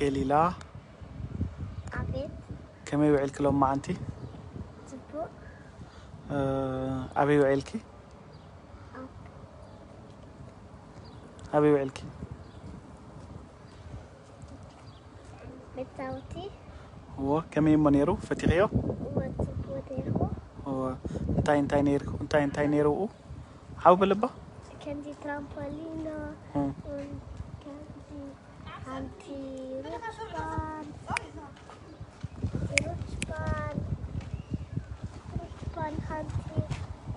ገሊላ፣ ኣቤት። ከመይ ውዒልኪ ሎማዓንቲ? ጽቡቕ። እ፣ ኣበይ ውዒልኪ? ኣበይ ውዒልኪ? መጻወቲ። እዎ፣ ከመይ እሞ ነይሩ? ፈቲኽዮ? እወ፣ ጽቡቕ ነይርኩ። እዎ። እንታይ እንታይ ነይርኩ? እንታይ እንታይ ነይሩ? ሓው ብልባ? ከምዚ ትራምፖሊኖ፣ እም። እም፣ ከምዚ ሓንቲ ሩች ባን፣ ሩች ባን፣ ሩች ባን ሓንቲ፣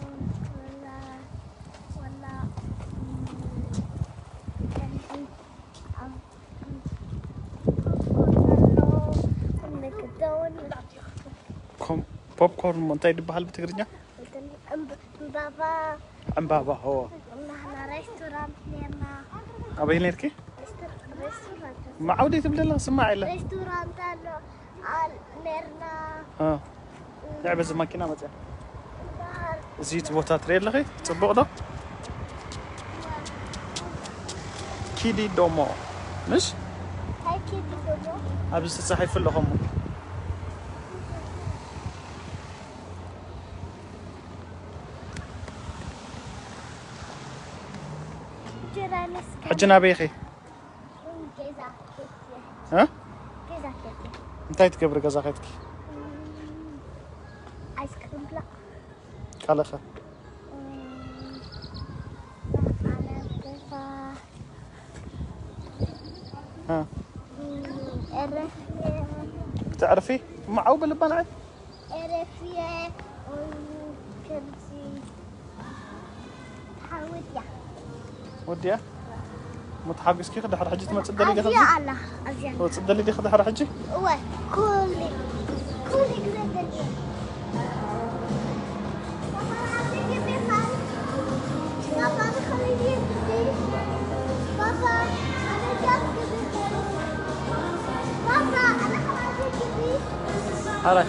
እም፣ ወላ፣ ወላ፣ እም፣ ከምዚ፣ ኣም፣ እም፣ ኮኮ፣ መግደውን፣ ኮም-፣ ፖፕኮርን እሞ እንታይ ይበሃል ብትግርኛ? እም፣ እምባባ፣ ዕምባባ። እዎ። ናህና ሬስቶራንት ነርና። ኣበይ ነርኪ? ሬስቶራንት። መዓውደይ ትብለላ ስማዕ የለ። ሬስቶራንት ኣሎ፣ ኣል-፣ ነርና። እ፣ ንዕ በዚ ማኪና መፅያ። እምበኣር እዚ እቲ ቦታ ትርኢ ኣለኺ? ፅቡቕ ዶ? ኪዲ ዶሞ። ምሽ? እንታይ ኪዲ ዶሞ? ኣብዚ ተፃሒፉ ኣሎ ከምኡ። እንጀራ ነስካ። ሕጂ ናበይ ኢኺ? ገዛ ከትየ። እ? ገዛ ከትየ። እንታይ ትገብሪ ገዛ ከትኪ? እም፣ ኣይስክሪም ብላ። ካልእኸ? እም፣ ኣነ ገዛ። እ? እም፣ ዕረፍየ። ክትዕርፊ? እሞ ዓው በልባ ንዓይ። ዕረፍየ። እም፣ ከምዚ። ተሓዊት እያ። ወዲያ? እሞ ተሓጒስኪ ድሕሪ ሕጂ ትመፅእ ደሊ ዲኺ? ኣዝያ ኣላ፣ ኣዝያ። ትመፅእ ደሊ ዲኺ ድሕሪ ሕጂ? እወ፣ ኩሉ፣ ኩሉ ግዜ ደሊ። ባባ፣ ኣነ ጋር ግቢ። ሓራይ።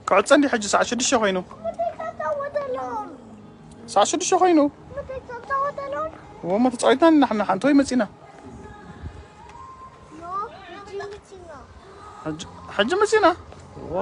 ክዕፀ እንዲ ሕጂ ሰዓት ሽዱሽተ ኮይኑ። ሰዓት ሽዱሽተ ኮይኑ። እሞ ተፃዊትና ንሕና ሓንቲ ወይ መፂና። ሕጂ፣ ሕጂ መፂና። ዋ።